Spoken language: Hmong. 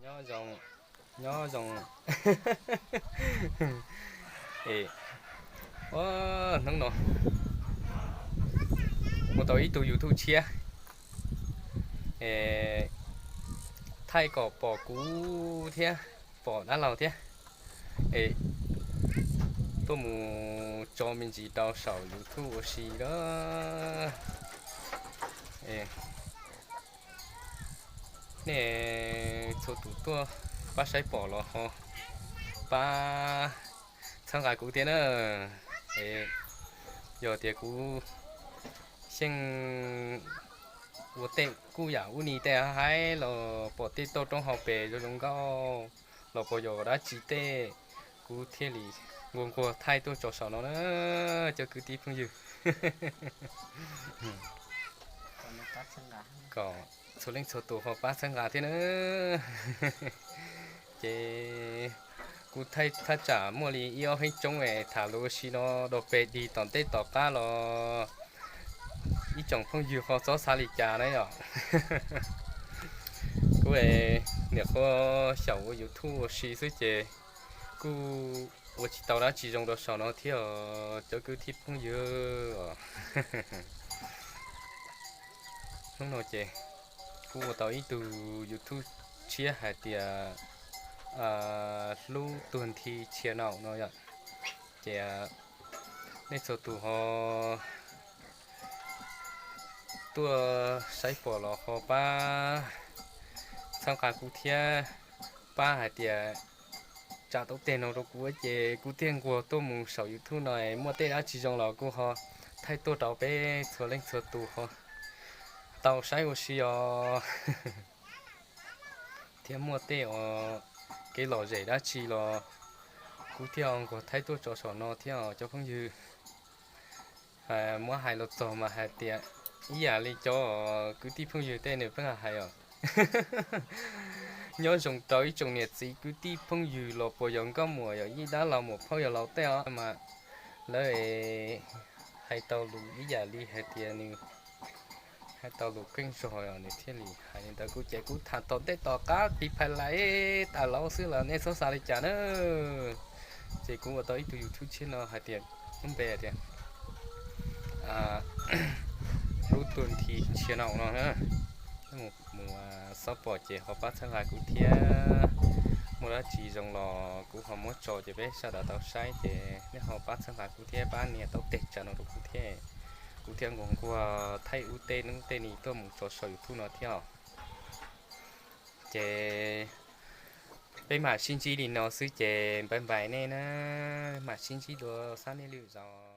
Nyob zoo, nyob zoo. Es, hnub no ua tau ib tug YouTube tshiab, es thaij kom pom kuv thiab pom dab laug thiab, es tuaj mus tso me ntsis rau saum YouTube ua si lawm. Nej txhua tus tuaj pab saib pom los ho pab txhawb nqa kuv thiab na. Es yog tias kuv xyeej ua tej kuj yam ub ni tej haib los pom tej toj roob hauv pes zoo zoo nkauj los puas yog dab tsi tej, kuv thiaj li nquag nquag thaij tuaj tso saum no na, cov kwv tij phooj ywg. Kom txhua leej txhua tus ho pab txhawb nqa thiab na. Ces kuv thaij thaj tsam muaj li ib ob heeb tsoob es tham lus ua si no rau pem dig tom ntej tom qab los ib tsoom phooj ywg ho txhob xav li cas na yom. Kuv niam qhuav xyaum ua YouTube ua si xwb ces kuj ua tsis tau dab tsi zoo rau saum no thiab os cov kwv tij phooj ywg. Hnub no ces kuv ua tau ib tug YouTube tshiab hais tias Hlub Tuag Nthi Channel no yom. Ces nej txhua tus ho tuaj saib pom los ho pab txhawb nqa kuv thiab, pab hais tias tsa tau tej no rau kuv ces kuv thiaj nquag tuaj mus saum YouTube no, muaj tej dab tsi zoo los kuv ho thaij tuaj rau peb txhua leej txhua tus ho tau saib ua si os. Thiab muaj tej uas kev lom zem dab tsi los kuv thiaj nquag thaij tuaj tso saum no thiab os cov phooj ywg. Muab hais los txog mas hais tias ib yam li cov kwv tij phooj ywg tej nws pheej hais os. Nyob zoo rau ib tsoom niam txiv kwv tij phooj ywg los puas yog nkauj muam yog yij dab laug muam phauj yawg laus tej os mas lawv hais tau lus ib yam li hais tias nws hais tau lus qeej zog nws thiaj li hais li ntawd. Kuv ces kuv tham tom ntej tom qab tiv phais lais tas laub xwb los nej txhob xav li cas na. Ces kuv ua tau ib tug YouTube tshiab no hais tias lub npe tias Hlub Tuag Nthi Channel no na. Mus xob pom ces ho pab txhawb nqa kuv thiab, muaj dab tsi zoo los kuv ho muab tso ces peb sawv daws tau saib ces nej ho pab txhawb nqa kuv thiab pab nias tau tes tsam no rau kuv thiab. Kuv thiaj nquag nquag thaij ub tej nub tej ni tuaj mus tso saum YouTube no thiab os. Ces peb mam sib ntsib li no xwb ces npais npais nej na, mam sib ntsib dua sab nej lwm zaus.